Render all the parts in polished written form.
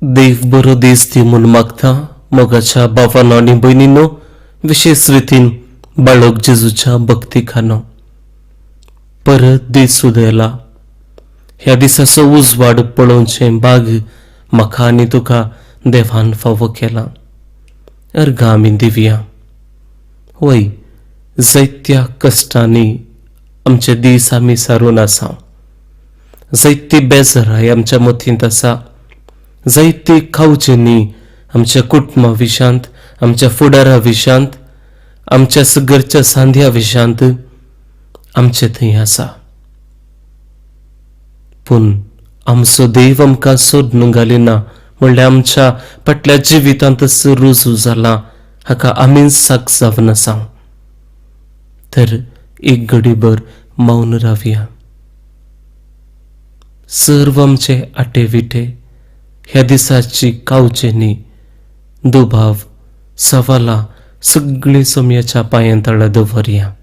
देव बरो दीस दी म्हूण मागता. मोगाच्या भावानो आनी भयणीनो, विशेश रितीन बाळक जेजूच्या भक्तिखानो, परत दीस उदयला. ह्या दिसाचो उजवाड पळोवचें भाग म्हाका आनी तुका देवान फावो केला. अर्घां आमी दिवया. वय, जायत्या कश्टांनी आमचे दीस आमी सारून आसा. जायती बेजाराय आमच्या मतींत आसा. जायती खावचेनी आमच्या कुटुंबा विशांत, आमच्या फुडारा विशांत, आमच्या घरच्या सांध्या विशांत आमचे थंय आसा. पूण आमचो देव आमकां सोदून घालिना म्हणल्यार आमच्या फाटल्या जिवितांतच रुजू जाला हाका आमीच साक्ष जावन आसा. तर एक घडीभर मौन रावया. सर्व आमचे आटे विटे ह्या दिसाची कावचेनी, दुबाव, सवालां सगळीं सोम्याच्या पांयां तळा दवरया.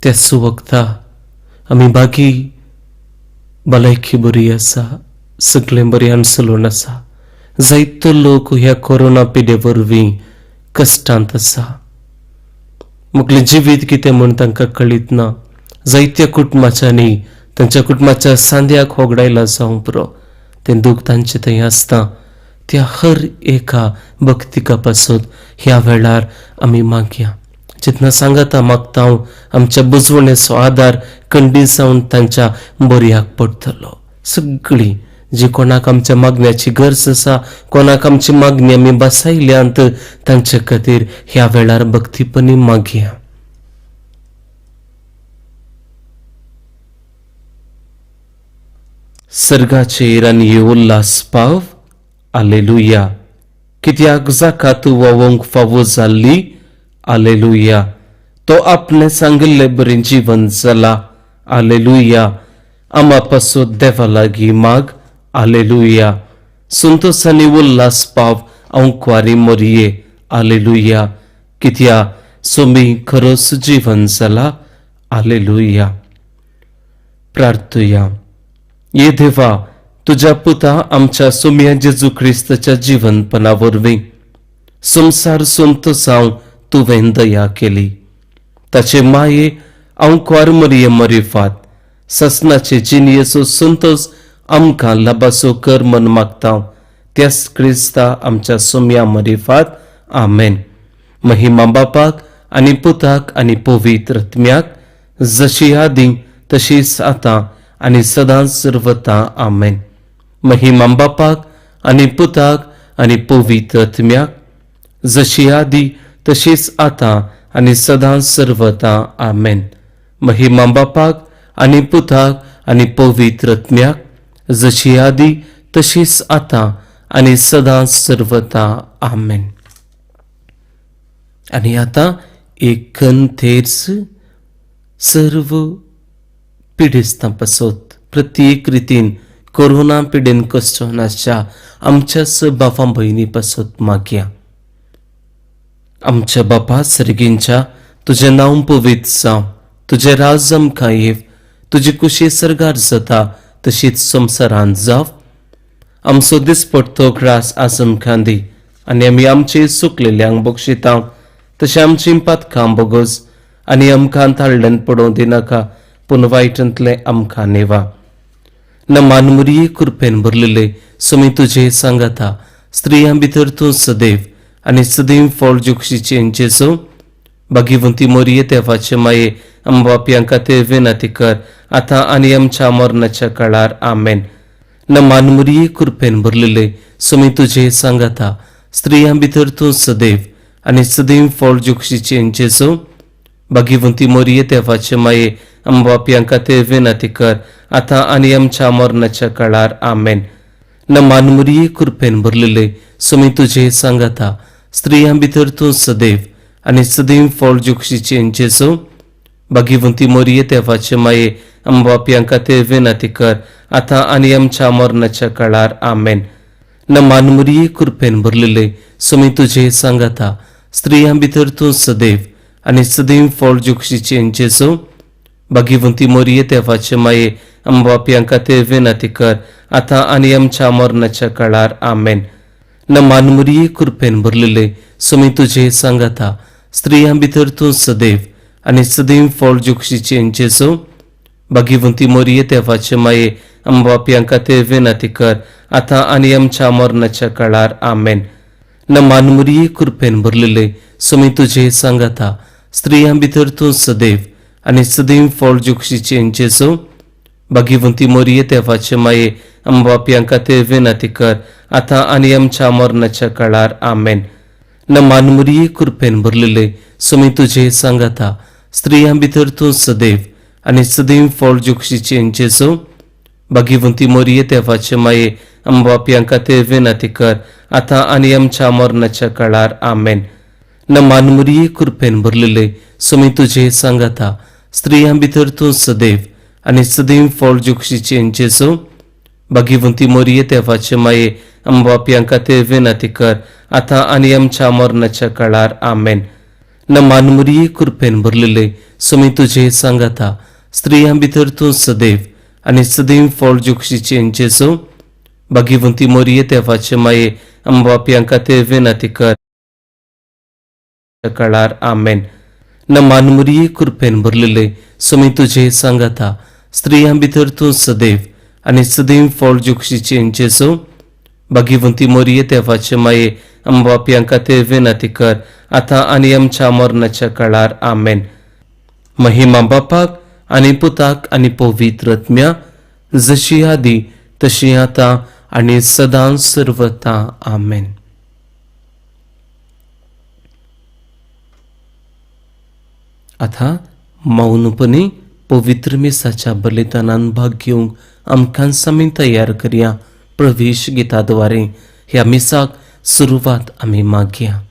त्याच वखता आमी बाकी भलायकी बरी आसा, सगळें बऱ्यान चलून आसा. जायतो लोक ह्या कोरोना पिडे वरवीं कश्टांत आसा. मुगलें जिवीत कितें म्हूण तांकां कळीत ना. जायत्या कुटुंबाच्यांनी तांच्या कुटुंबाच्या सांद्याक होगडायला जावंक पुरो, तें दूख तांचे थंय आसता. त्या हर एका भक्तिका पासून ह्या वेळार आमी मागया. जेन्ना सांगाता मागता हांव, आमच्या बुजवणेचो आदार कंडी जावन तांच्या बऱ्याक पडटलो. सगळीं जी कोणाक आमच्या मागण्याची गरज आसा, कोणाक आमची मागणी आमी बसायल्यांत, तांचे खातीर ह्या वेळार भक्तीपणी मागया. सर्गाचेर आनी उल्हास पाव. आलेलुया. कित्याक जाका तूं व्हांवोंक फावो जाल्ली. आलेलुया. तो आपणें सांगिल्ले बरें जीवन जाला. आलेलुया. आमा पासून देवा लागीं माग. आलेलुया. संतोस आनी उल्हास पाव अंकवारी मोरये. आलेलुया. कित्या सोमी खरोच जीवन जाला. आलेलुया. प्रार्थुया. ये देवा, तुज्या पुता आमच्या सोम्या जेजू क्रिस्ताच्या जिवनपणा वरवीं संवसार संतोसांव तुवें दया केली. ताचे माये अंकवार मरिये मरिफात ससनाचे जिणयेचो संतोस आमकां लाबाचो कर मन मागता. त्याच क्रिस्ता आमच्या सोम्या मरिफात. आमेन. महिमा बापाक आनी पुताक आनी पवित्र आत्म्याक, जशी आदीं तशीच आतां आनी सदांच सर्वता. आमेन. महिमा बापाक आनी पुताक आनी पवित्र आत्म्याक, जशी आदीं तशीच आतां आनी सदांच सर्वता. आमेन. महिमा बापाक आनी पुताक आनी पवित्र आत्म्याक, जशी आदीं तशीच आतां आनी सदांच सर्वता. आमेन. आनी आतां एक थेर्स सर्व पिडेस्तां पासत प्रत्येक रितीन कोरोना पिडेन कश्ट आसच्या आमच्याच बापा भयणी पासत मागया. आमच्या बापा सर्गींच्या, तुजें नांव पवित्र जावं, तुजें राज आमकां येव, तुजी कुशी सर्गार जाता तशीच संवसारांत जावं. आमचो दिसपडतो ग्रास आज आमकां दी आनी आमी आमचे चुकलेल्यांक बक्षिता तशें आमची पातकां बोगस आनी आमकां ताळ्ळेन पडोवं दिनाका, पूण वायटांतलें आमकां नेवा. नमान मुरये, कृपेन भरलेले, समी तुजे सांगाता, स्त्रियां भितर तूं सदैव आनी सदैव फळ जोक्षीचें जेजू. भाग्यवंती मोरये, देवाचे माये, आमबापयां खातीर विनंती कर आतां आनी आमच्या मरणाच्या काळार. आमेन. नमान मुरये, कृपेन भरलेले, समी तुजे सांगाता, स्त्रियां भितर तूं सदैव आनी सदैव फळ जोक्षीचें जेजू. भाग्यवंती मोरये, देवाचे माये, आमबापयां खातीर विनंती कर आतां आनी आमच्या मरणाच्या काळार. आमेन. नमान मुरये, कृपेन भरलेले, समी तुजे सांगाता, स्त्रियां भितर तूं सदैव आनी सदैव फळ जोक्षीचें जेजू. भाग्यवंती मोरये, देवाचे माये, आमबापयां खातीर विनंती कर आतां आनी आमच्या मरणाच्या काळार. आमेन. नमान मुरये, कृपेन भरलेले, समी तुजे सांगाता, स्त्रियां भितर तूं सदैव आनी सदैव फळ जुक्षीचें जेजू. भाग्यवंती मोरये देवाचे माये, आमच्या पापयां खातीर विनंती कर आतां आनी आमच्या मरणाच्या काळार. आमेन. नमान मरिये, कृपेन भरलेले, स्वामी तुझे सांगाता, स्त्रियां भितर तूं सदैव आनी सदैव फळ जुक्षीचें जेजू. भाग्यवंती मोरये देवाचे माये, आमच्या पापयां खातीर विनंती कर आतां आनी आमच्या मरणाच्या काळार. आमेन. नमान मरिये, कृपेन भरलेले, स्वामी तुझे सांगाता, स्त्रियां भितर तूं सदैव आनी सदैव फळ जुक्षीचें जेजू. भाग्यवंती मोरये देवाचे माये, आमच्या पापयां खातीर विनंती कर आतां आनी आमच्या मरणाच्या काळार. आमेन. नमान मरिये, कृपेन भरलेले, स्वामी तुझे सांगाता, स्त्रियां भितर तूं सदैव आनी सदैव फळ जुक्षीचें जेजू. भाग्यवंती मोरये देवाचे माये, आमच्या पापयां खातीर विनंती कर आतां आनी आमच्या मरणाच्या काळार. आमेन. नमान मरिये, कृपेन भरलेले, स्वामी तुझे सांगाता, स्त्रियां भितर तूं सदैव आनी सदैव फळ जुक्षीचें जेजू. भाग्यवंती मोरये देवाचे माये, आमच्या पापयां खातीर विनंती कर आतां आनी आमच्या मरणाच्या काळार. आमेन. नमान मरिये, कृपेन भरलेले, स्वामी तुझे सांगाता, स्त्रियां भितर तूं सदैव आनी सदैव फळ जुक्षीचें जेजू. भाग्यवंती मोरये देवाचे माये, आमच्या पापयां खातीर विनंती कर काळार. आमेन. नमान मरिये, कृपेन भरलेले, स्वामी तुझे सांगाता, स्त्रियां भितर तूं सदैव आनी सदैव फळ जुक्षीचें जेजू. भाग्यवंती मोरये देवाचे माये, आमच्या पापयां खातीर विनंती कर आतां आनी आमच्या मरणाच्या काळार. आमेन. महिमा बापाक आनी पुताक आनी पवित्र आत्म्या, जशी आदी तशी आतां आनी सदां सर्वता. आमेन. आतां मौनपणी पवित्र मिसाच्या बलिदानान भाग घेवंक आमकां आमी तयार करया. प्रवेश गीताद्वारे ह्या मिसाक सुरवात आमी मागया.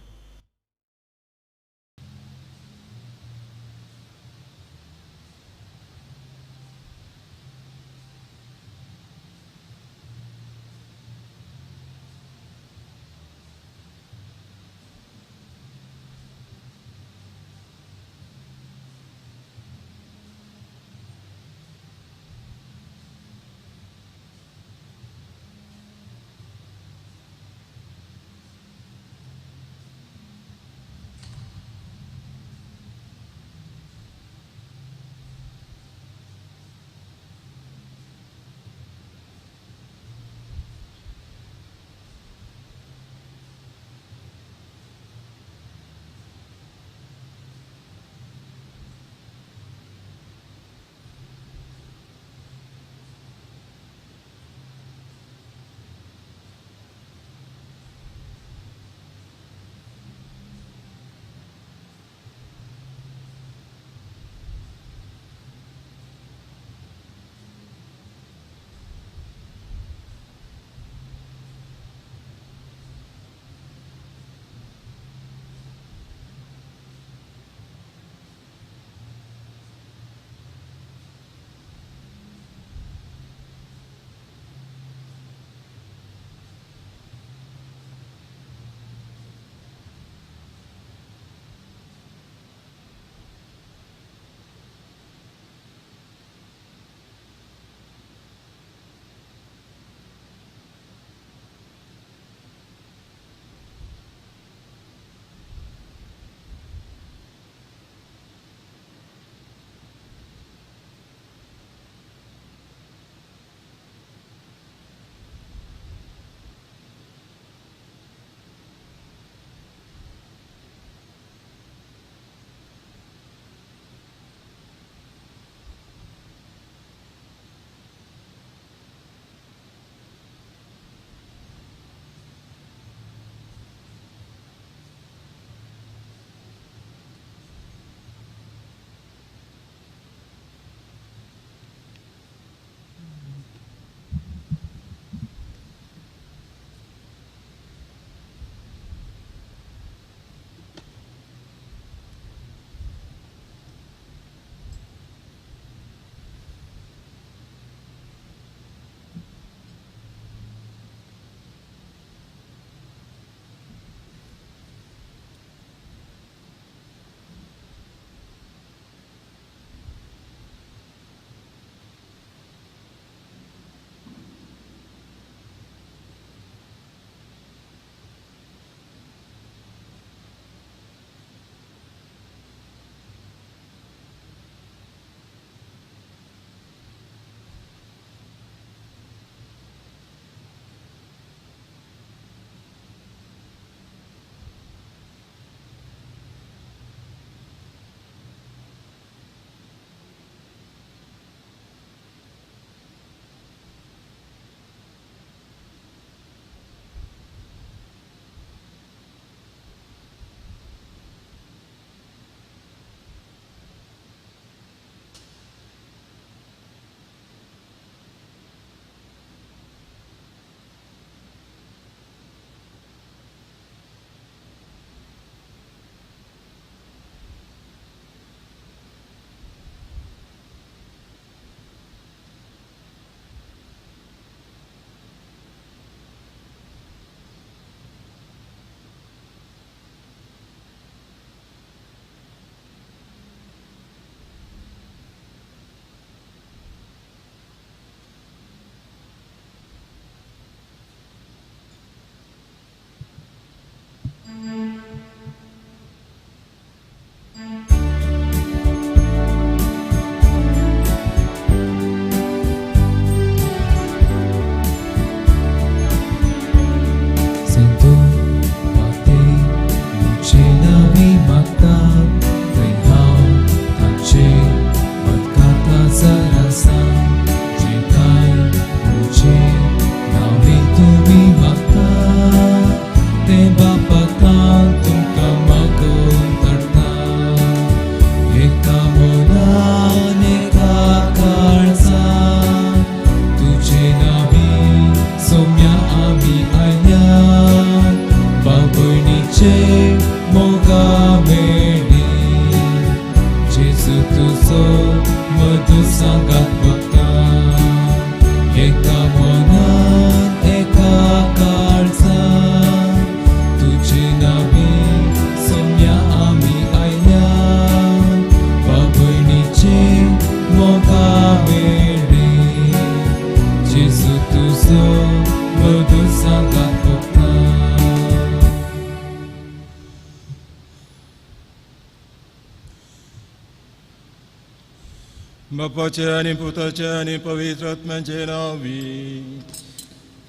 बापाचे आनी पुताचे आनी पवित्र आत्म्याचे नांवी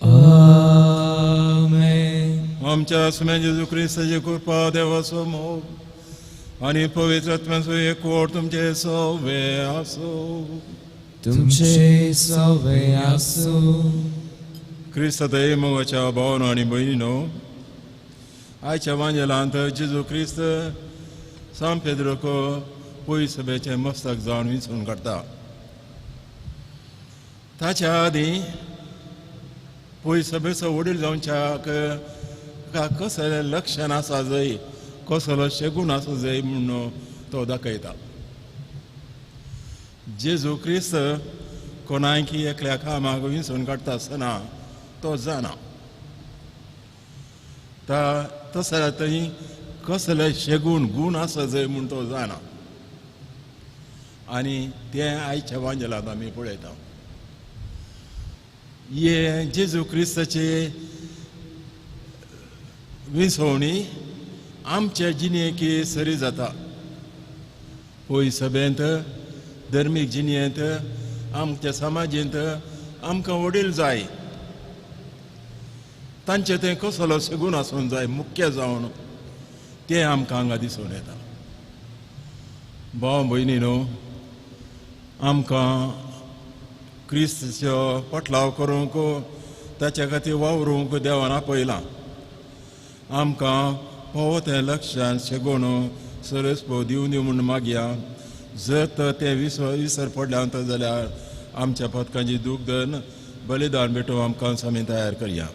आमेन. आमच्या स्वामी जेजू क्रिस्ताची कृपा, देवाचो मोग आनी पवित्र आत्म्याचो एकवट तुमचे सवे आसूं. तुमचे सवे आसूं. क्रिस्त मोगाच्या भावनो आनी भयणीनो, आयच्या वांजेलांत जेजू क्रिस्त सान पेद्रोक पयस सभेचें मस्तक जावन विंचून काडटा. ताच्या आदीं पयस सभेचो वडील जावच्याक कसलें लक्षण आसा जाय, कसलो शेगूण आसा जाय म्हणून तो दाखयता. जेजू क्रिस्त कोणायकी एकल्या कामाक विंचून काडटा आसतना तो जाणा तसो जाल्यार थंय कसले शेगूण गूण आसा जाय म्हूण तो जाणा. आनी तें आयच्या वांजेलांत आमी पळयता. हे जेजू क्रिस्ताची विंचवणी आमचे जिणेक सरी जाता. पयस सभेंत, धर्मीक जिणेंत, आमच्या समाजेंत आमकां वडील जाय. तांचे तें कसलो सेगून आसूंक जाय मुख्य जावन तें आमकां हांगा दिसून येता. भाव भयणी न्हू, आमकां क्रिस्ताचो पटलाव करूंक, ताच्या खातीर वावरूंक देवान आपयलां. आमकां फावो तें लक्षान शेगोवन सरस पो दिवनी म्हूण मागया. जर तर तें विसर पडल्या जाल्यार आमच्या पदकांची दूख धरून बलिदान भेटोवंक आमकां आमी तयार करया.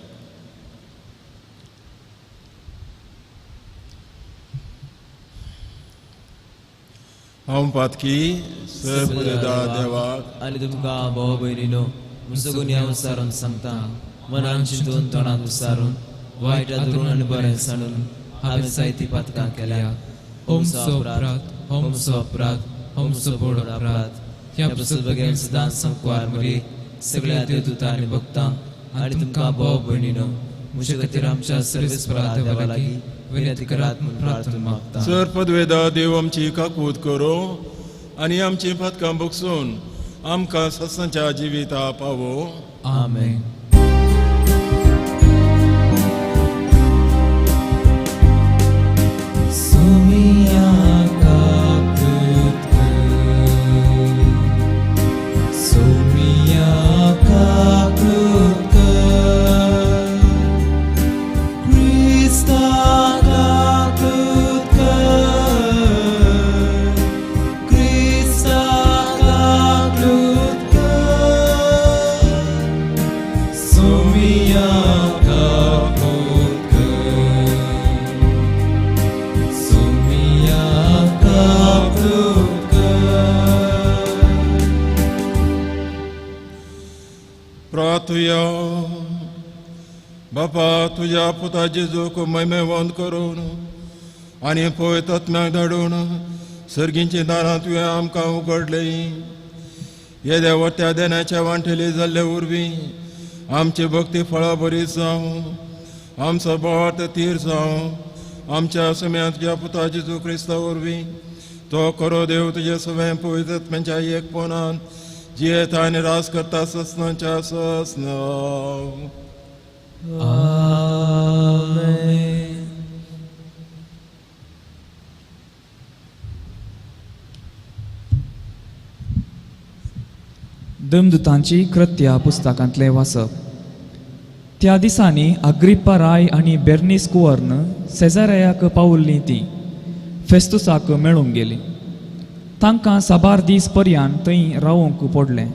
हांव पातकी सर्व देवाक आनी तुमकां भाव भयणीनो म्हजो गुन्यांव विचारून सांगता. मनान चिंतून तोंडान विचारून वायट धरून आनी बरें सांडून हांवें जायतीं पातकां केल्या. होमसो अपराध, होमसो अपराध, होमसो बोड अपराध. ह्या पुस्तक सदां संकवार मरी सगळ्या देवदूतां आनी भक्तांक आनी तुमकां भाव भयणीनो म्हजे खातीर आमच्या सर्वेस्परा देवा लागीं विनंती करात म्हूण प्रार्थना मागता. सर पदवेदा देव आमची काकूत करूं आनी आमची पातकां बगसून आमकां सत्संच्या जिविता पावो. आमेन. बापा तुज्या पुता जेजूक महिमेवंत करून आनी पवित्र आत्म्याक धाडून सर्गींची दारां तुवें आमकां उगडलीं. येद्या वट्या देण्याच्या वांटेली जाल्ले वरवीं आमची भक्ती फळां बरी जावं, आमचो भावार्थ तीर जावं. आमच्या सम्या तुज्या पुता जेजू क्रिस्ता वरवीं तो करो देव तुज्या सगळ्या पवित्र आत्म्याच्या एकपणान जियेता आनी राज करता ससनाच्या ससना. आमेन. दमदूतांची कृत्या पुस्तकांतलें वाचप. त्या दिसांनी अग्रिप्पा राय आनी बेर्नीस कुवर्न सेजारयाक पावल्लीं तीं फेस्तुसाक मेळूंक गेलीं. तांकां साबार दीस पर्यान थंय रावूंक पडलें.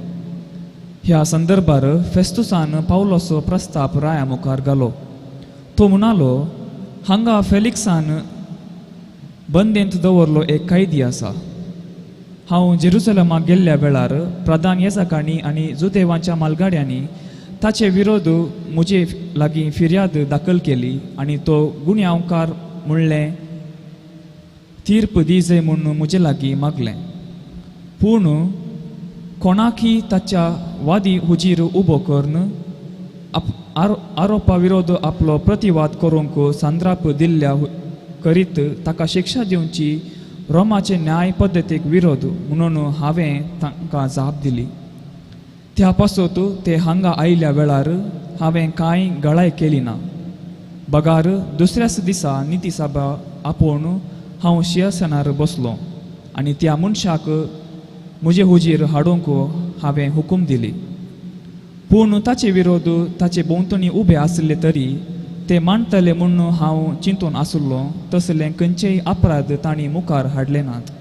ह्या संदर्भार फेस्तुसान पावलोसो प्रस्ताप राया मुखार घालो. तो म्हणालो, हांगा फेलिक्सान बंदेंत दवरलो एक कैदी आसा. हांव जेरुसलमाक गेल्ल्या वेळार प्रधान येजाकांनी आनी जुदेवांच्या मालगाड्यांनी ताचे विरोध म्हजे लागीं फिर्याद दाखल केली आनी तो गुन्यांवकार म्हणलें तीर्प दी म्हूण म्हजे लागीं मागलें. पूण कोणाकी ताच्या वादी हुजीर उबो करून आरोपा विरोध आपलो प्रतिवाद करूंक संद्राप दिल्ल्या करीत ताका शिक्षा दिवची रोमाचे न्याय पद्दतीक विरोध म्हणून हांवें तांकां जाप दिली. त्या पासत ते हांगा आयिल्ल्या वेळार हांवें कांय गळाय केली ना. बगार दुसऱ्याच दिसा नितीसभा आपोवन हांव शिंयासनार बसलो आनी त्या मनशाक म्हजे हुजीर हाडूंक हांवें हुकूम दिली. पूण ताचे विरोध ताचे भोंवतणी उबे आसले तरी ते मांडटले म्हूण हांव चिंतून आसलो तसले खंयचेय अपराध तांणी मुखार हाडले नात.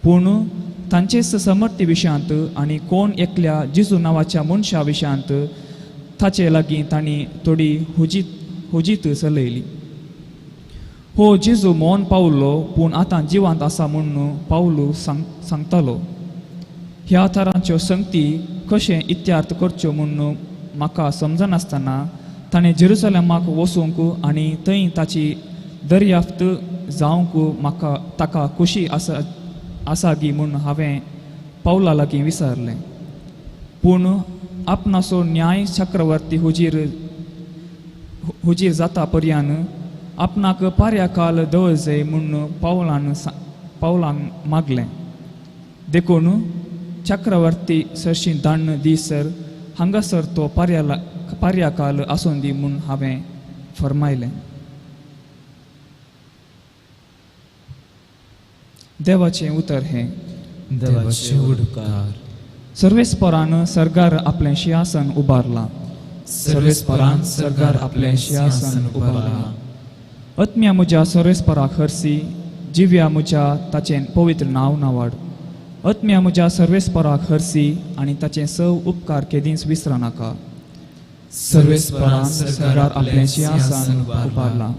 पूण तांचेच समर्थी विशयांत आनी कोण एकल्या जिजू नांवाच्या मनशा विशयांत ताचे लागीं तांणी थोडी हुजीत चलयली. हो जेजू मौन पावलो पूण आतां जिवांत आसा म्हूण पावलू सांगतालो. ह्या थरांच्यो संगती कशें इत्यार्थ करच्यो म्हूण म्हाका समजनासतना ताणें जेरुसलेमाक वचूंक आनी थंय ताची दर्याफ्त जावंक म्हाका ताका खुशी आसा गी म्हूण हांवें पावला लागीं विचारलें. पूण आपणाचो न्याय चक्रवर्ती हुजीर जाता पर्यान आपणाक पार्या काल दवरजय म्हूण पावलान मागलें. देखून चक्रवर्ती सरशी दाण्ण दीसर हांगासर तो पार्या काल आसून दी म्हूण हांवें फर्मायलें. देवाचें उतर हें. देवाचें उपकार. सर्वेस्परान सर्गार आपलें शिंयासन उबारलां. सर्वेस्परान सर्गार आपलें शिंयासन उबारलां. आत्म्या म्हज्या सर्वेस्पराक हरसी, जिव्या म्हज्या ताचें पवित्र नांव नावाड. आत्म्या म्हज्या सर्वेस्पराक हरसी आनी ताचें सव उपकार केदींच विसरनाका. सर्वेस्परान सर्गार आपलें शिंयासन उबारलां.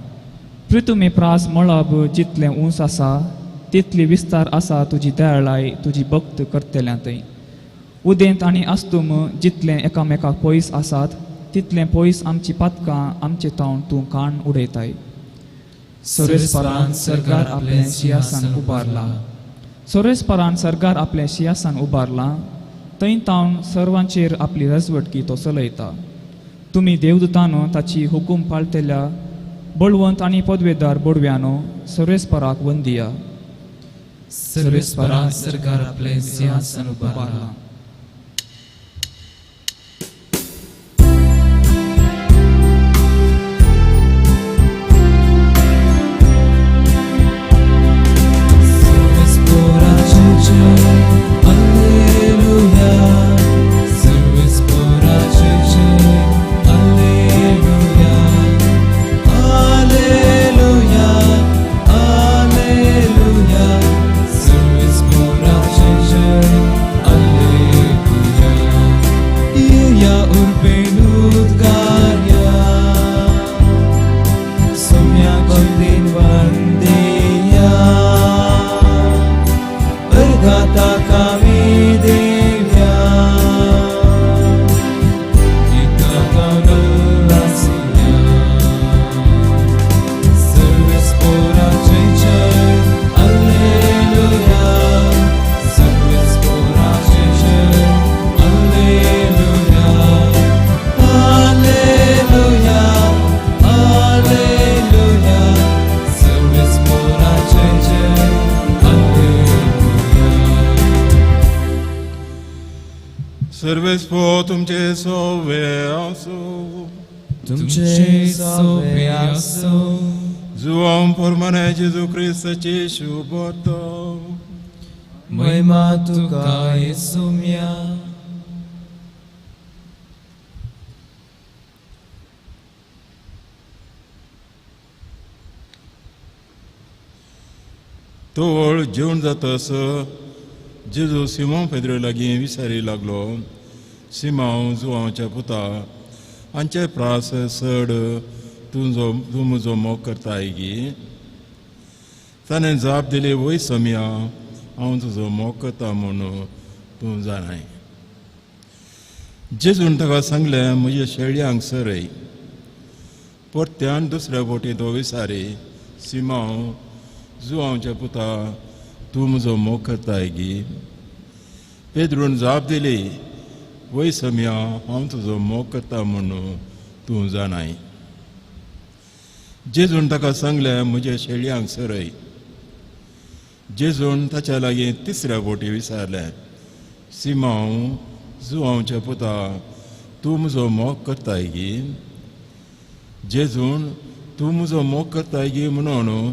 पृथ्वी प्रास मळब जितलें उंच आसा तितली विस्तार आसा तुजी दयाळाय तुजी भक्त करतल्या थंय. उदेंत आनी अस्तुम जितलें एकामेकाक पयस आसात तितलें पयस आमची पातकां आमचे तावन तूं काण उडयताय. सर्वेस्परान सर्गार आपलें शिंयासन उबारलां. सर्वेस्परान सर्गार आपलें शिंयासन उबारलां. थंय तावन सर्वांचेर आपली रजवटकी तो चलयता. तुमी देवदूतानो ताची हुकूम पाळटल्या बळवंत आनी पदवेदार बोडव्यानो सर्वेस्पराक वंदिया. सर्वेस्परान सर्गार आपलें सिंहासन उबारलां. सर्वेस्पो तुमचे सोवे आसो. तुमचे सोवे आसो. जुवाम परमाने जेजू क्रिस्ताची शुभत. महिमा तुका येसुम्या. तोवळ जेवण जातस जेजू सिमांव पेद्रो लागीं विचारी लागलो, सिमांव जुवांवच्या पुता हांचे प्रास चड तूं म्हजो मोग करताय गी? ताणें जाप दिली, वय सम्या, हांव तुजो मोग करता म्हणून तूं जाणाय. जेजून ताका सांगलें, म्हज्या शेळयांक सरय. परत्यान दुसऱ्या बोटी तो विचारी, सिमांव जुवांवच्या पुता तूं म्हजो मोग करताय गी? पेद्रून जाप दिली, वय सम्या, हांव तुजो मोग करता म्हणून तूं जाणाय. जेजून ताका सांगलें, म्हज्या शेळयांक सरय. जेजून ताच्या लागीं तिसऱ्या बोटी विचारलें, सिमांव जुवांवच्या पुता, तूं म्हजो मोग करताय गी? जेजून तूं म्हजो मोग करताय गी म्हणून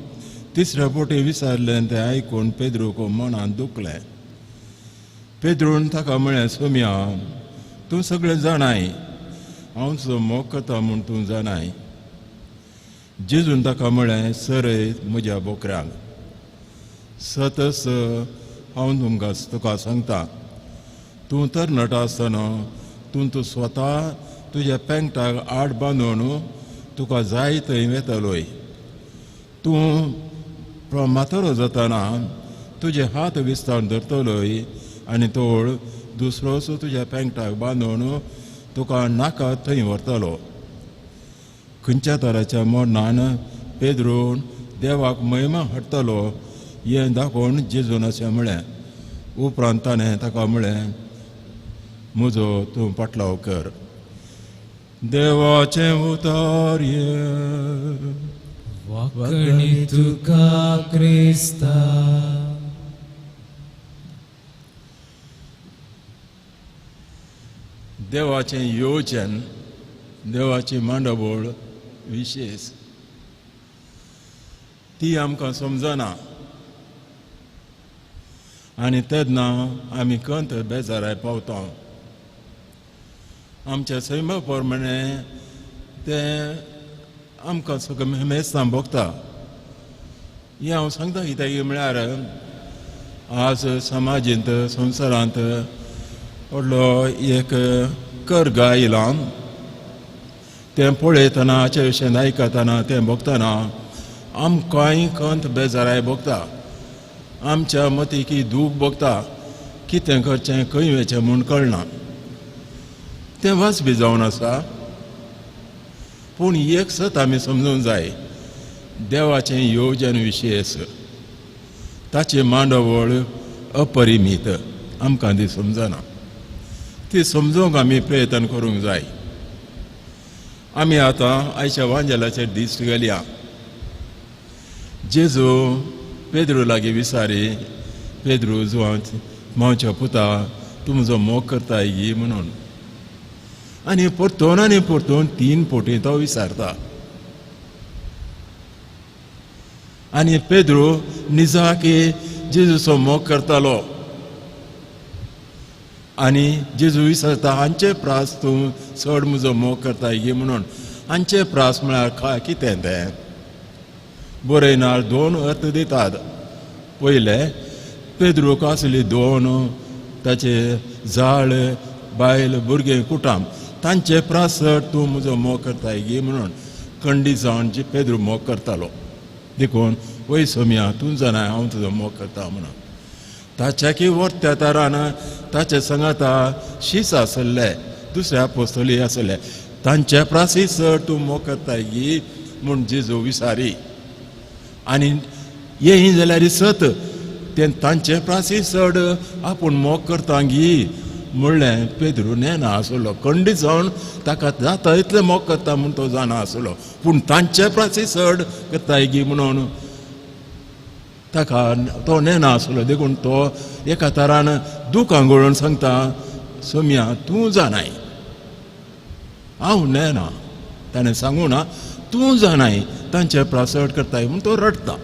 तिसऱ्या बोटी विचारलें. तें आयकून पेद्रूक मनान दुखलें. पेद्रून ताका म्हळें, सोम्या, तूं सगळें जाणाय, हांव तुजो मोग करता म्हूण तूं जाणाय. जेजून ताका म्हळें, सरय म्हज्या बोकऱ्यांक. सतस हांव तुमकां तुका सांगता, तूं तरणाटो आसतना तूं तूं स्वता तुज्या पेंगटाक आड बांदून तुका जाय थंय वेतलोय. तूं म्हातारो जातना तुजे हात विस्तार धरतलोय आनी तोळ दुसरोच तुज्या पेंगटाक बांदून तुका नाका थंय व्हरतलो. खंयच्या तराच्या मरणान पेद्रून देवाक महिमा हाडटलो हें दाखोवन जेजून अशें म्हळें. उपरांत ताणें ताका म्हळें, म्हजो तूं पाटलाव कर. देवाचें उतर हें. वाकणी तुका क्रिस्ता. देवाचें योजन, देवाची मांडावळ विशेष ती आमकां समजना आनी तेन्ना आमी कंत बेजाराय पावता. आमच्या सैमा प्रमाणे तें आमकां सगळें मेस्तां भोगता. हें हांव सांगता कित्याक म्हळ्यार आज समाजींत संवसारांत व्हडलो एक कर्ग आयला. तें पळयतना, हाचे विशयान आयकतना, तें भोगतना आमकांय कंत बेजाराय भोगता. आमच्या मतीक दूख भोगता. कितें करचें, खंय वचचें म्हूण कळना. तें वाजपी जावन आसा. पूण एक सत आमी समजूंक जाय, देवाचें योजन विशेष, ताची मांडावळ अपरिमीत आमकां ती समजना. ती समजूंक आमी प्रयत्न करूंक जाय. आमी आतां आयच्या वांजेलाचेर दिश्ट घालया. जेजू पेद्रू लागीं विचारी, पेद्रू जुवांव मावच्या पुता, तूं म्हजो मोग करताय गी म्हणून. आनी परतून आनी परतून तीन पोटी तो विचारता. आनी पेद्रू निजाकी जेजूचो मोग करतालो. आनी जेजू विचारता, हांचे प्रास तूं चड म्हजो मोग करताय गी म्हणून. हांचे प्रास म्हळ्यार कितें तें बरयनार दोन अर्थ दितात. पयले, पेद्रूक आसली दोन ताचे जाळ, बायल, भुरगें, कुटाम, तांचे प्रास तूं म्हजो मोग करताय गी म्हणून. कंडी जावन जी पेद्रू मोग करतालो. देखून वय सोम्या, तूं जाणाय हांव तुजो मोग करता म्हणून. ताच्या की वर्त्या तारान ताचे सांगाता शीस आसले, दुसऱ्या आपोस्तोली आसले, तांचे प्रासी चड तूं मोग करताय गी म्हूण जेजू विचारी. आनी येही जाल्यार सत तें तांचे प्रासी चड आपूण मोग करता गी म्हणलें पेद्रू नेना आसलो. खंडीत जावन ताका जाता इतलें मोग करता म्हूण तो जाणा आसलो. पूण तांचे प्रासी चड करताय गी म्हणून ताका तो नेना आसलो. देखून तो एका तरान दुकां गळोवन सांगता, सोम्या तूं जाणाय, हांव नेना. ताणें सांगू ना, तूं जाणाय तांचे प्रासड करताय म्हूण तो रडटा.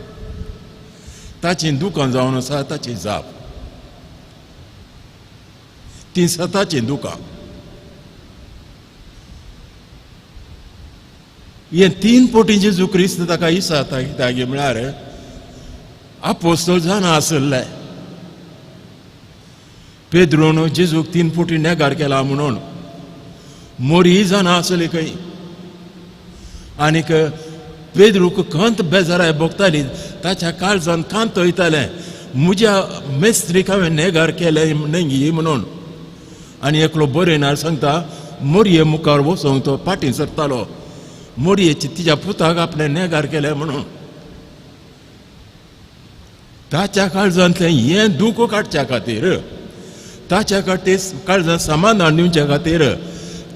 ताची दुकां जावन आसा ताची जाप, ती सताची दुकां. हे तीन पोटी जेजू क्रिस्त ताका इसाता कित्याक म्हळ्यार आपोस्तोल जाणा आसले पेद्रून जेजूक तीन पोटी नेगार केला म्हणून. मोरी जाणा आसली खंय. आनीक पेद्रूक खंत बेजाराय भोगताली. ताच्या काळजान कांत वयतालें, म्हज्या मेस्त्रीक हांवें नेगार केलें न्हय म्हणून. आनी एकलो बरयणार सांगता, मोरये मुखार वचोंक तो फाटीं सरतालो, मोरयेची तिच्या पुताक आपणें नेगार केलें म्हणून. ताच्या काळजांतलें हें दूख काडच्या खातीर, ताच्या खातीर काळजांत समाधान दिवच्या खातीर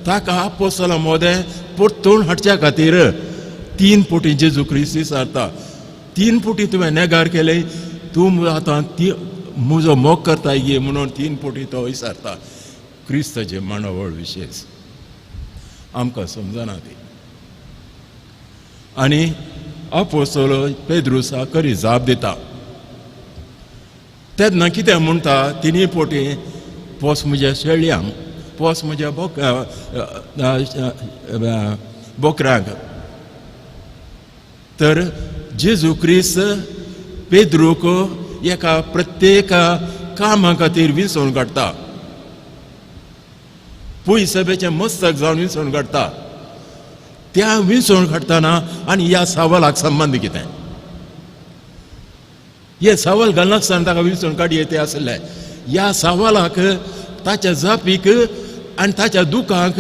ताका आपोस्तोलां मदें परतून हाडच्या खातीर 3 पोटी जेजू क्रिस्त विचारता. 3 पोटी तुवें नेगार केले, तूं आतां ती म्हजो मोग करता गे म्हणून 3 पोटी तो विचारता. क्रिस्ताचें मांडावळ विशेश आमकां समजना ती. आनी आपोस्तोल पेद्रुसा करी जाप दिता तेन्ना कितें म्हणटा, 3 पोटी पोस म्हज्या शेळयांक, पोस म्हज्या बोकरांक. तर जेजू क्रिस्त पेद्रूक एका प्रत्येक कामा खातीर विसोवन काडटा, पयसभेचें मस्तक जावन विसोवन काडटा. त्या विसोवन काडटना आनी ह्या सवालाक संबंद कितें, हे सवाल घालनासतना ताका विसोवन काडये ते आसले. ह्या सवालाक ताच्या जापीक आनी ताच्या दुखाक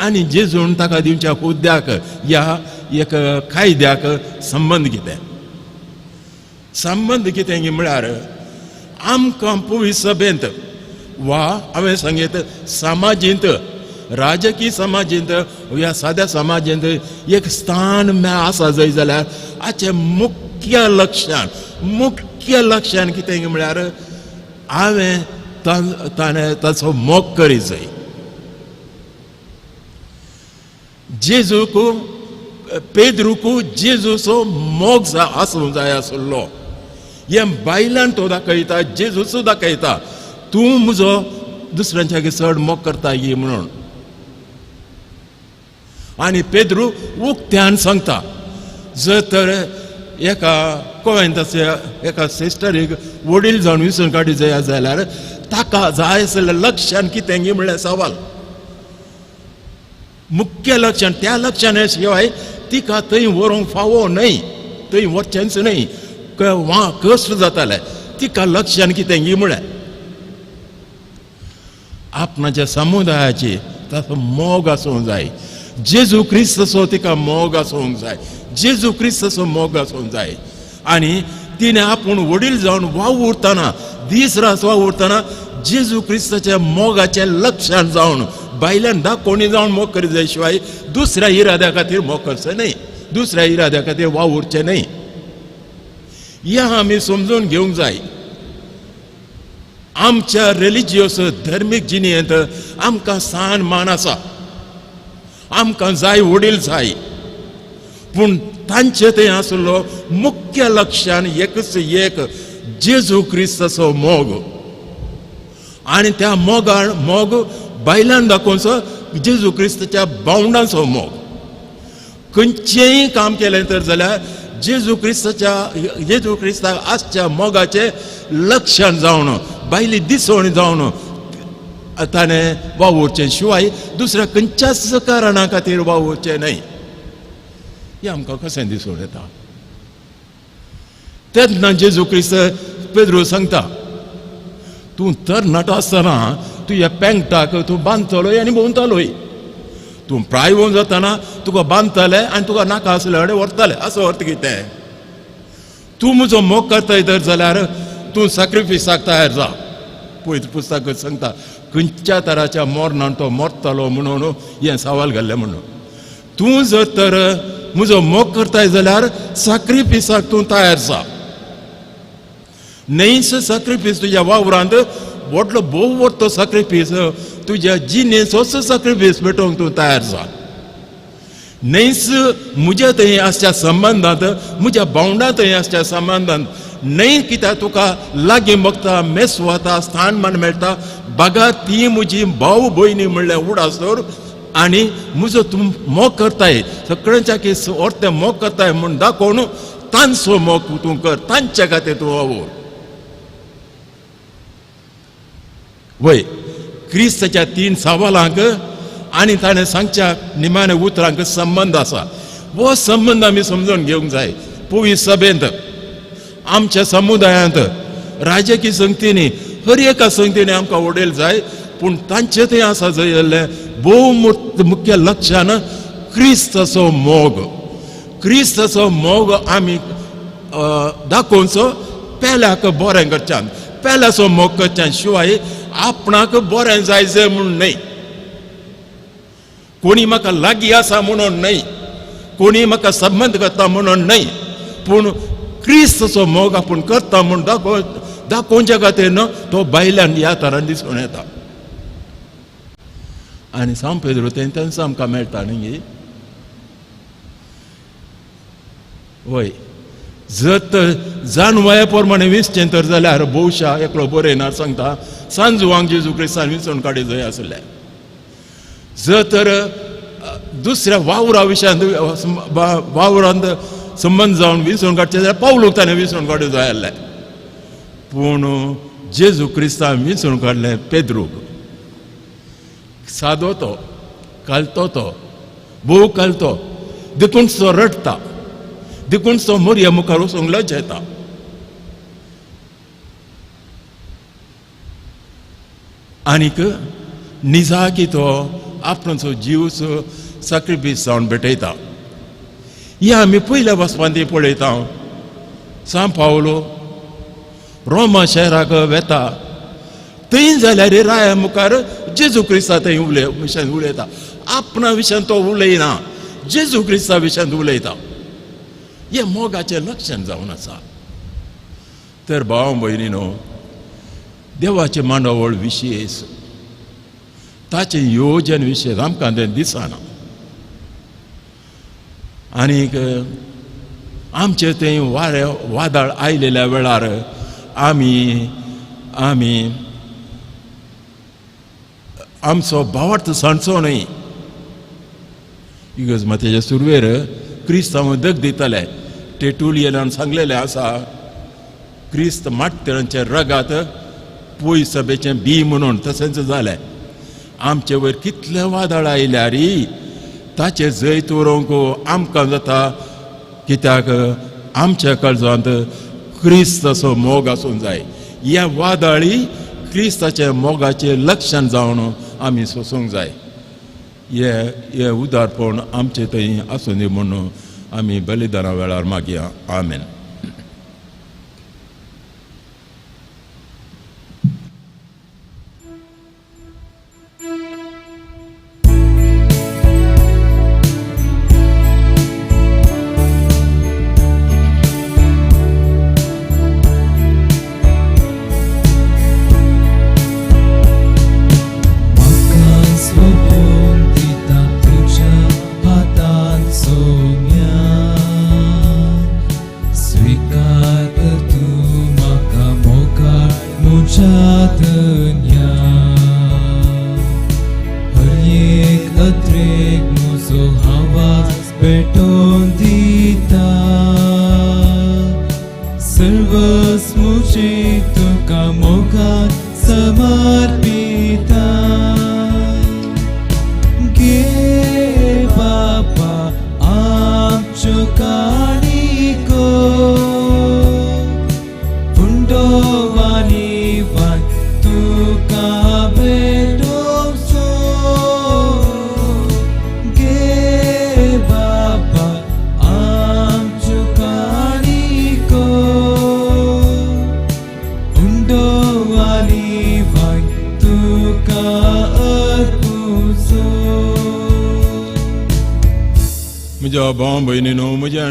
आनी जेजून ताका दिवच्या हुद्द्याक ह्या एक कायद्याक संबंद कितें. संबंद कितें म्हळ्यार आमकां पवित्र सभेंत वा हांवें सांगीत समाजींत, राजकीय समाजींत ह्या साद्या समाजींत एक स्थान आसा जाय जाल्यार हाचें मुख्य लक्षण, मुख्य लक्षण कितें म्हळ्यार हांवें ताणें ताचो मोग करीत जाय. जेजूक पेद्रूक जेजूचो मोग आसूंक जाय आसलो. हे बायलान तो दाखयता, जेजूचो दाखयता, तूं म्हजो दुसऱ्यांच्या चड मोग करता ही म्हणून. आनी पेद्रू उक्त्यान सांगता, जर तर एका कोवेंताच्या एका सिस्टरीक वडील जावन विसरून काडी जाय जाल्यार ताका जाय आसलें लक्षण कितें म्हणल्यार सवाल, मुख्य लक्षण. त्या लक्षणा शिवाय तिका थंय व्हरूंक फावो न्हय, थंय वचचेंच न्हय, वा कश्ट जाताले. तिका लक्षण कितें म्हळ्यार आपणाच्या समुदायाची ताचो मोग आसूंक जाय, जेजू क्रिस्ताचो तिका मोग आसूंक जाय, जेजू क्रिस्ताचो मोग आसूंक जाय. आनी तिणें आपूण वडील जावन वावुरतना, दीस रात वावुरतना जेजू क्रिस्ताच्या मोगाचें लक्षण जावन बायल्यान दाखोवणी जावन मोग करीत जाय शिवाय दुसऱ्या इराद्या खातीर मोग करचें न्हय, दुसऱ्या इराद्या खातीर वावुरचें न्हय. ह्या आमी समजून घेवंक जाय. आमच्या रिलिजियस धर्मीक जिणेंत आमकां सान मान आसा, आमकां जाय वडील जाय, पूण तांचे थंय आसलो मुख्य लक्षण एकच एक, जेजू क्रिस्ताचो मोग. आनी त्या मोगान मोग बायलान दाखोवचो जेजू क्रिस्ताच्या बावंडांचो मोग. खंयचेंय काम केलें तर जाल्यार जेजू क्रिस्ताच्या, जेजू क्रिस्ताक आसच्या मोगाचें लक्षण जावन बायली दिसवणी जावन ताणें वावुरचें शिवाय दुसऱ्या खंयच्याच कारणा खातीर वावुरचें न्हय. हें आमकां कशें दिसून येता. तेन्ना जेजू क्रिस्त पेद्रू सांगता, तूं तरणाटो आसतना तुज्या पेंगटाक तूं बांदतलोय आनी भोंवतलोय, तूं प्रायवोन जातना तुका बांदतले आनी तुका नाका आसले कडेन व्हरतले. असो अर्थ कितें, तूं म्हजो मोग करताय तर जाल्यार तूं सॅक्रिफिसाक तयार जा. पवित्र पुस्तक सांगता खंयच्या तराच्या मरणान तो मरतलो म्हणून हें सवाल घाल्लें म्हणून. तूं जर तर म्हजो मोग करताय जाल्यार सॅक्रिफिसाक तूं तयार जा. न्हयच सॅक्रिफीस तुज्या वावरांत व्हडलो भोव व्हडलो सॅक्रिफीस तुज्या जिणेचोच सॅक्रिफीस पेटोवंक तूं तयार जा. न्हयच म्हज्या थंय आसच्या संबंदांत, म्हज्या भावंडा थंय आसच्या संबंदांत न्हय कित्याक तुका लागीं बगता, मेस वता, स्थान मान मेळटा, बागा ती म्हजी भाव भयणी म्हणल्यार उडास दवर आनी म्हजो तूं मोग करताय, सगळ्यांच्या की अर्थ मोग करताय म्हूण दाखोवन तांचो मोग तूं कर, तांच्या खातीर तूं वावर. वय क्रिस्ताच्या 3 सवालांक आनी ताणें सांगच्या निमाण्या उतरांक संबंद आसा. हो संबंद आमी समजून घेवंक जाय. पवित्र सभेंत, आमच्या समुदायांत, राजकीय संगतींनी, हर एका संगतींनी आमकां वडील जाय, पूण तांचें थंय आसा जाय जाल्यार भोव मुख्य लक्षण क्रिस्ताचो मोग. क्रिस्ताचो मोग आमी दाखोवचो पेल्याक बरें करच्यान, पेल्याचो मोग करच्यान शिवाय आपणाक बरें जाय जाय म्हूण न्हय. कोणी म्हाका लागीं आसा म्हणून न्हय, कोणी म्हाका संबंद करता म्हणून न्हय, पूण क्रिस्ताचो मोग आपूण करता म्हूण दाखोवच्या खातीर न्हू तो भायल्यान ह्या तरान दिसून येता. आनी सांव पेद्रू तेंच आमकां मेळटा न्ही. वय जर तर जानवया प्रमाणे विसचें तर जाल्यार भोवशा एकलो बरयणार सांगता सांजुवांक जेजू क्रिस्तान विसोवन काडी जाय आसलें. जर तर दुसऱ्या वावरा विशयांत वावरांत संबंद जावन विसोवन काडचें जाल्यार पावलूक ताणें विसोवन काडूं जाय आसलें. पूण जेजू क्रिस्तान विसोवन काडलें पेद्रूक. सादो तो, कालतो तो, भोव कालतो, देखून तो रडटा, देखून तो मोरया मुखार वचूंक लज येता. आनीक निजाकी तो आपणाचो जीव साक्रिफीस जावन भेटयता. हे आमी पयल्या वचपांत पळयता. सांव पावलो रोमा शहराक वेता, थंय जाल्यार राया मुखार जेजू क्रिस्ता थंय विशयान उलयता. आपणा विशयान तो उलयना, जेजू क्रिस्ता विशयान उलयता. हें मोगाचें लक्षण जावन आसा. तर भाव भयणीनो, देवाचें मांडावळ विशेश, ताचें योजन विशेश आमकां तें दिसना. आनीक आमचे थंय वारें वादळ आयलेल्या वेळार आमी आमी आमचो भावार्थ सांडचो न्हय. इगर्ज मातेच्या सुरवेर क्रिस्तांव दग दिताले. टेटुलियनान सांगलेलें आसा, क्रिस्त माटतरांचे रगात पय सभेचें बी म्हणून. तशेंच जालें. आमचे वयर कितलें वादळ आयल्यार ताचें जैत उरोवंक आमकां जाता, कित्याक आमच्या काळजांत क्रिस्ताचो मोग आसूंक जाय. ह्या वादळी क्रिस्ताच्या मोगाचें लक्षण जावन आमी सोसूंक जाय. हे हे उदारपण आमचे थंय आसूं दी म्हणून आमी बलिदाना वेळार मागया. आमेन.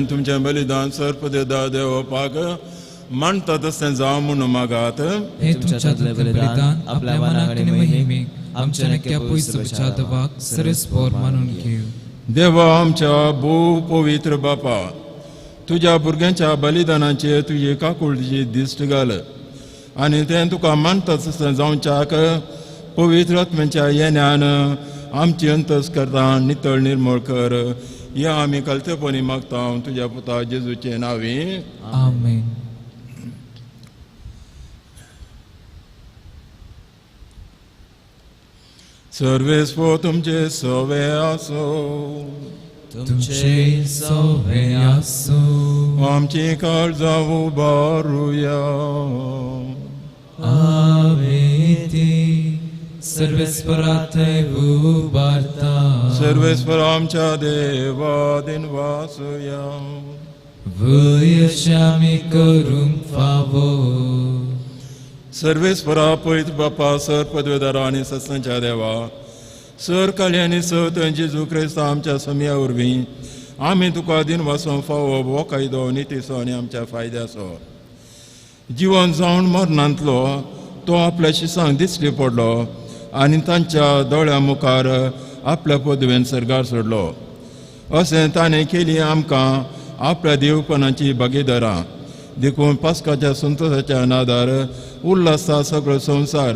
तुमचें बलिदान सर्पदेदा देवपाक मानता तशें जावं म्हणून मागात. हे तुमच्या बलिदान आपल्या मनाक आनी महिमेक आमच्या नक्या पयस देवाक सरस्पोर मानून घेव. देवा आमच्या भोव पवित्र बापा, तुज्या भुरग्यांच्या बलिदानाचेर तुजी काकुळटीची दिश्ट घाल आनी तें तुका मानता तशें जावच्याक पवित्र आत्म्याच्या येण्यान आमची अंतस करता नितळ निर्मळ कर. या आमी कलतेपणी मागता तुज्या पुता जेजूचे नांवी. आमेन. सर्वेस्पो तुमचे सवे आसो, तुमचे सवे आसो. आमची काळजां उबारुया. आवेती सर्वेस्पराथंय उबारता. सर्वेस्पर आमच्या देवा दिनवासुया. वयश आमी करूंक फावो. सर्वेस्परा पवित्र बापा, सर पदवेदारा आनी सत्संच्या देवा, सर काली आनी सत जेजू क्रिस्ता आमच्या सम्या वरवीं आमी तुका दिनवासो फावो हो कायदो नितीचो आनी आमच्या फायद्याचो. जिवन जावन मरणांतलो तो आपल्या शिसांक दिश्टी पडलो आनी तांच्या दोळ्या मुखार आपल्या पदवेन सर्गार सोडलो. अशें ताणें केली आमकां आपल्या देवपणाची भागीदारां. देखून पास्काच्या संतोशाच्या नादार उल्हासता सगळो संवसार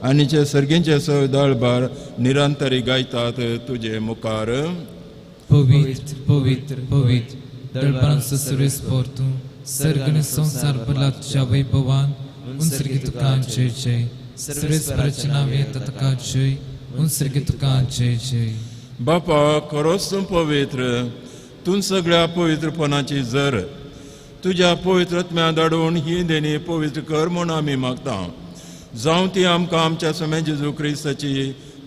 आनी जे सर्गींचे सगळे दळबार निरंतरी गायतात तुजे मुखार. पवित्र पवित्र पवित्र दळबारांचो सर्वेस्पोर तूं, सर्ग आनी संवसार भरला तुज्या वैभवान. उंसर्गी तुका जय जय. सर्वेस्पराच्या नांव येता तुका जय. उंसर्गी तुका जय जय. बापा खरोच तूं पवित्र, तूं सगळ्या पवित्रपणाची जर. तुज्या पवित्र आत्म्या धाडून ही देणी पवित्र कर म्हूण आमी मागता. जावं ती आमकां आमच्या स्वामी जेजू क्रिस्ताची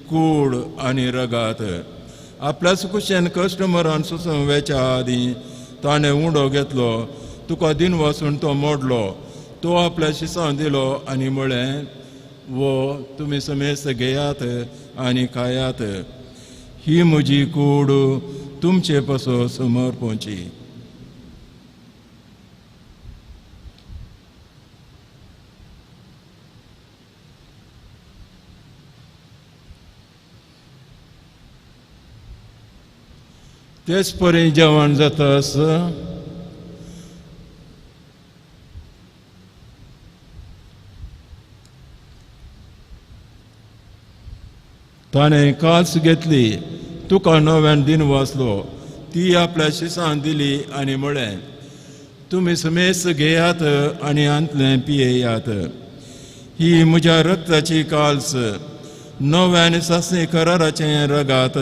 कूड आनी रगात. आपल्याच कुशेन कश्ट मरण सोसून वेच्या आदीं ताणें उंडो घेतलो, तुका दिनवासून तो मोडलो, तो आपल्या शिसां दिलो आनी म्हळें, वो तुमी समेस्त घेयात आनी खायात, ही म्हजी कूड तुमचे पासून समर्पणची. तेच परी जेवण जातास ताणें कास घेतली, तुका नव्यान दिन वाचलो, ती आपल्या शिसान दिली आनी म्हळें, तुमी समेस्त घेयात आनी हांतलें पियेयात, ही म्हज्या रक्ताची काल्स, नव्या आनी सासणी कराराचें रगात.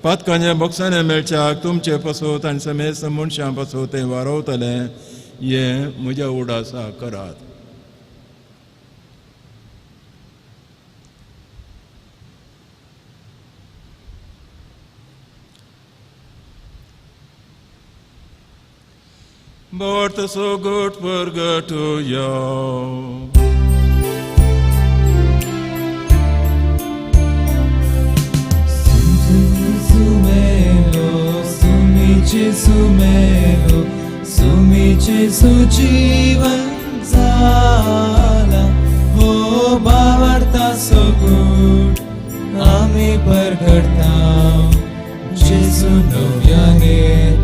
पातकांच्या बक्षाने मेळच्याक तुमचे पासत आनी समेस्त मनशां पासत तें वारवतलें, हें म्हज्या उडासा करात. But so good purgatorio. Sumi Jesu melo, Sumi Jesu jeevan zala, ho bhavarta so good, ami parkarta, Jesu नव्याने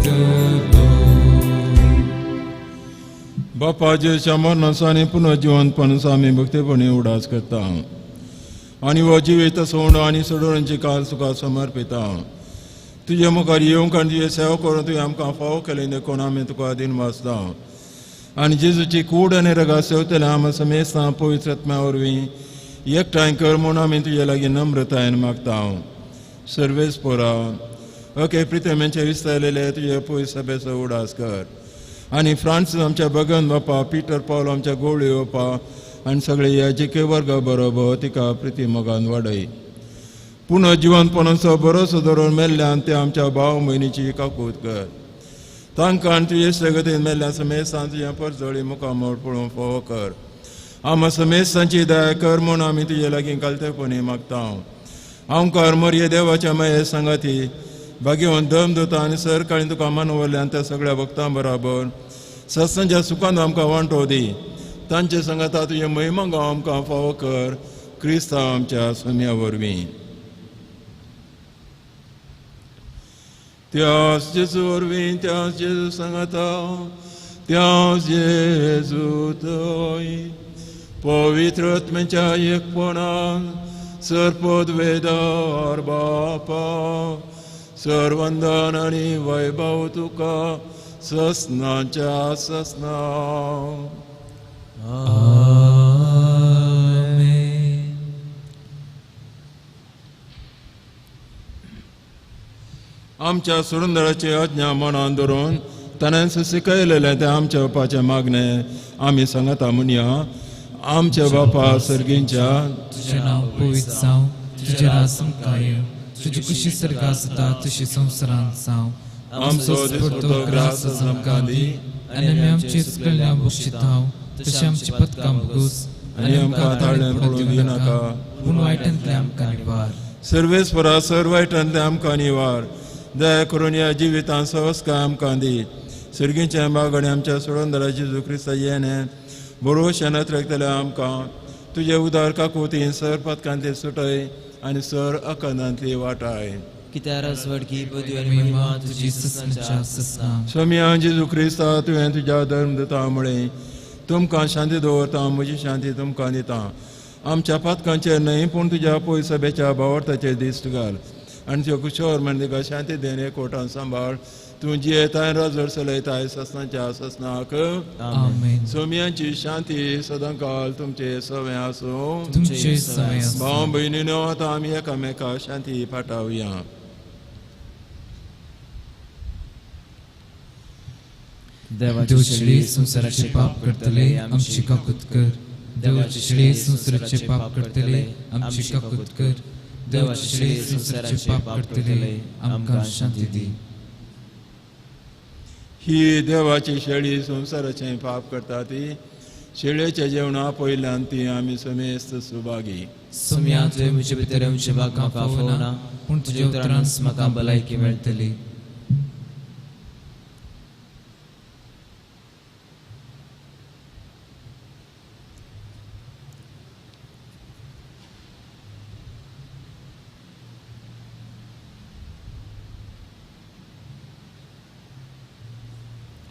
तलो. बापा जेच्या मरणाचो आनी पुनर्जिवंतपणाचो आमी भक्तीपणी उडास करता आनी हो जिवीत सोंडो आनी सोडोवण्याची काल तुका समर्पिता. तुजे मुखार येवंक आनी तुजे सेवा करून तुवें आमकां फावो केलें देखून आमी तुका दिनवासता. आनी जेजूची कूड आनी रगात सेवतले आमी समेस्तां पवित्र आत्म्या वरवीं एकठांय कर म्हूण आमी तुजे लागीं नम्रतायेन मागता. सर्वेस पोरा ओके प्रितमेंचे विस्तारलेले तुजे पवित्र सभेचो उडास कर आनी फ्रांसीस आमच्या भगन बापा, पिटर पावल आमच्या गोवळी बापा आनी सगळे याजिके वर्गा बरोबर तिका प्रिती मोगान वाडय. पुनः जिवनपणाचो भरोसो धरून मेल्ल्यान ते आमच्या भाव भयणीची काकूत कर. तांकां आनी तुजे सगतीन मेल्ल्या समेस्तान तुज्या परजळी मुखामळ पळोवंक फावो कर. आमा समेस्तांची दया कर म्हूण आमी तुजे लागीं कालतेपणी मागता. आमकां मरये देवाच्या माये सांगाती भाग्यवंत दम दोता आनी सरकाळी तुका मानवल्यान त्या सगळ्या भक्तां बराबर सत्संच्या सुखान आमकां वांटो दी. तांचे सांगाता तुजे महिमा गांव आमकां फावो कर, क्रिस्तांव आमच्या सोम्या वरवीं. त्यास जेजू वरवीं, त्यास जेजू सांगाता, त्यास जेजू थंय पवित्र आत्म्याच्या एकपणान सर्पद्वेदार बापा, सर्वंदन आनी वैभव तुका ससनाच्या ससना. आमेन. आमच्या सुरुंदराची आज्ञा मनान धरून ताणें शिकयलेलें तें आमच्या बापाचें मागणें आमी सांगता म्हणया. आमच्या बापा सर्गींच्या, तुजें नांव पवित्र जावं, तुजें राज आमकां येवं, तुजी खुशी सर्गांत जाता तशी संवसारांत जावं. आमचो दिसपट्टो ग्रास आमकां दी आनी आमी आमची चुकलेल्या बक्षितांव तशें आमची पदकां भोगूस आनी आमकां ताळें पडूं दिनाका, पूण वायटांतलें आमकां निवार. सर्वेस्परा सर वायटांतलें आमकां निवार दया करून ह्या जिवितांत सवस्काय आमकां दी सर्गीच्या मागणी आमच्या सोडून जेजू क्रिस्ता येणे बरोवशें नत्रकतले आमकां तुजे उदार काकुतीन सर पदकांतली सुटय आनी सर अकंदांतली वाटाय. स्वामी जेजू क्रिस्ता तुवें तुज्या धर्म दिता म्हळें तुमकां शांती दवरता म्हजी शांती तुमकां दिता. आमच्या पातकांचेर न्हय पूण तुज्या पयसभेच्या भावार्थाचेर दिश्ट घाल आनी त्यो कुशोर म्हण तुका शांती देणे कोटान सांबाळ. तूं जियेताय राजर चलयताय ससनाच्या ससनाक. सोम्यांची शांती सदांकाल तुमचे सवें आसूं. भाव भयणीनो आतां आमी एकामेका शांती पाठावया. देवाची संवसाराचे पाप करतले आमची काकूत कर. देवाची शेळी संवसाराचे पाप करतले आमची काकूत कर. देवाची शेळी संवसाराचे पाप करतले आमकां शांती दी. ही देवाची शेळी संवसाराचें पाप करता ती शेळयेच्या जेवणा पयल्यान ती आमी समेस्त सुभागी. सोम्या तुवें म्हजे भितर येवचें म्हाका फावना पूण तुज्या उतरान म्हाका भलायकी मेळटली.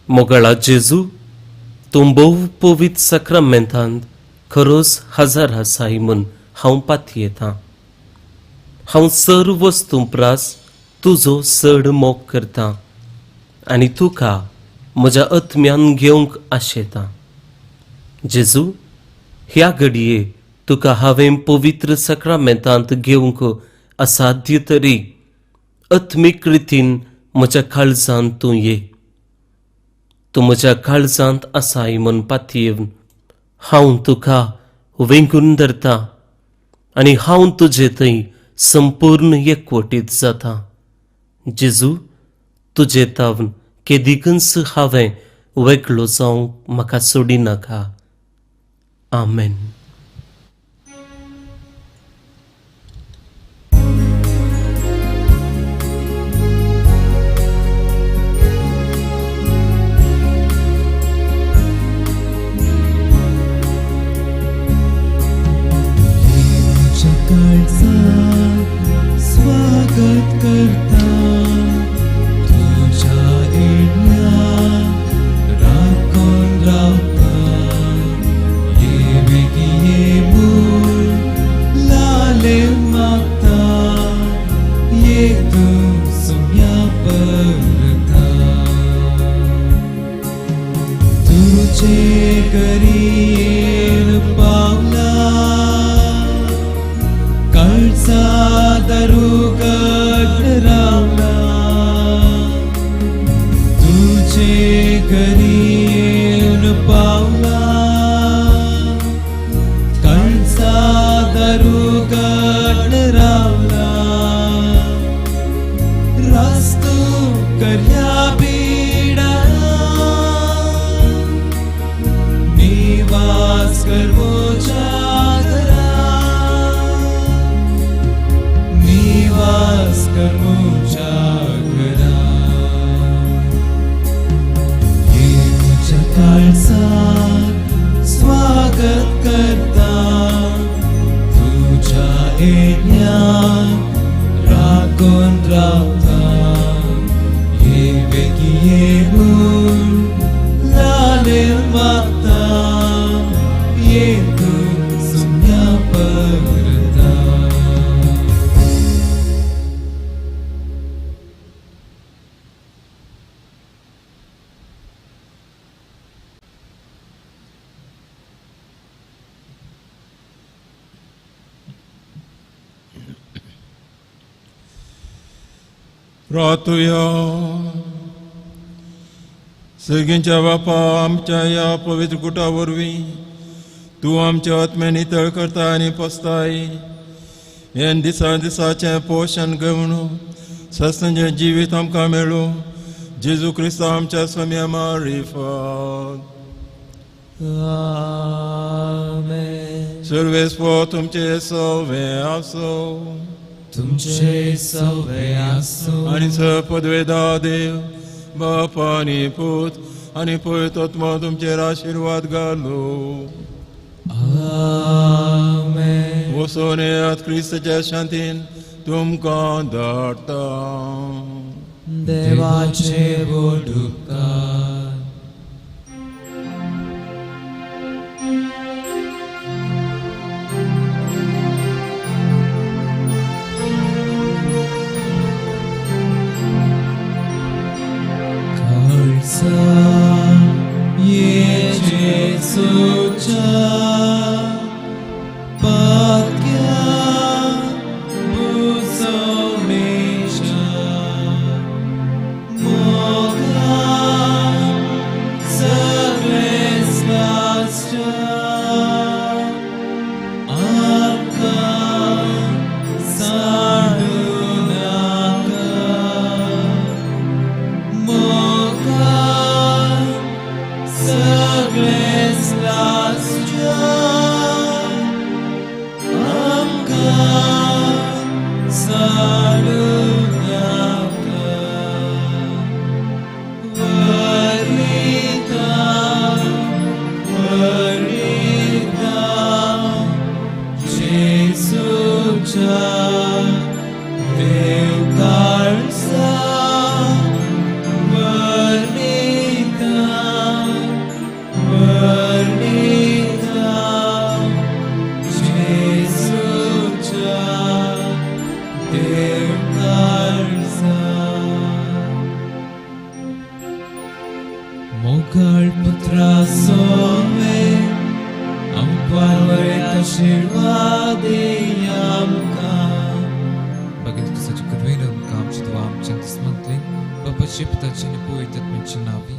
मोगळा जेजू तूं भोव पवित्र साक्रामेंतांत खरोच हजार आसाय म्हूण हांव पातयेतां. हांव सर वस्तूं प्रास तुजो चड मोग करतां आनी तुका म्हज्या आत्म्यान घेवंक आशेतां. जेजू ह्या घडये तुका हांवें पवित्र साक्रामेंतांत घेवंक असाध्य तरी आत्मीक रितीन म्हज्या काळजांत तूं ये. तूं म्हज्या काळजांत आसाय म्हूण पातयेवन हांव तुका वेंगून धरता आनी हांव तुजे थंय संपूर्ण एकवटीत जाता. जेजू तुजे तावन केदिकूच हांवें वेगळो जावंक म्हाका सोडिनाका. आमेन. स्वागत करता तुझ्या येण्याक राखून रावता. ये बेगी ये म्हूण लाले मागता ये तूं सुम्या परता. तुजे घरी येवन पावला काळजा दारुगड रावला. तुजे घरी येवन पावला काळजा दारुगड रावला. रास्तो करया बिडा निवास कर म्हज्या घरा. निवास कर म्हज्या घरा. ये म्हज्या काळजाक स्वागत करता तुझ्या येण्याक राखून रावता. ये बेगी ये म्हूण लाले मागता ये तूं सुम्या परता. प्रार्थुया. सर्गींच्या बापा आमच्या ह्या पवित्र कुटा वरवीं तूं आमच्या आत्मे नितळ करता आनी पोसताय. हें दिसा दिसाचें पोशण घेवन सस्तें जिवीत आमकां मेळूं. जेजू क्रिस्ता आमच्या स्वाम्या मारिफात. आमेन. सर्वेस्पो तुमचे सवे आसो. तुमचे सवे आसूं. आनी पदवेदा देव बाप आनी पूत आनी पवित्र आत्मो तुमचेर आशिर्वाद घालू. आमेन. वचून येयात क्रिस्ताच्या शांतीन तुमकां धाडटा. देवाचे व्हड उपकार. जेजूच्या पाक्या बुजवणेच्या मोगान सगळेच नाचच्या आमकां साडूं नाका. मोगान सगळेच नाचच्या आमकां साडूं नाका. वरिता वरिता जेजूच्या देव काळजा वरिता वरिता जेजूच्या देव काळजा. मोगाळ पुत्रा सोवे आमकां बरे आशिर्वाद आमकां. Bagit क्रिस्ताच्या कृपेन आमकां आमच्या देवा आमच्या दुस्मनांतल्यान बापाचे पुताचे आनी पवित्र आत्म्याच्या नांवी.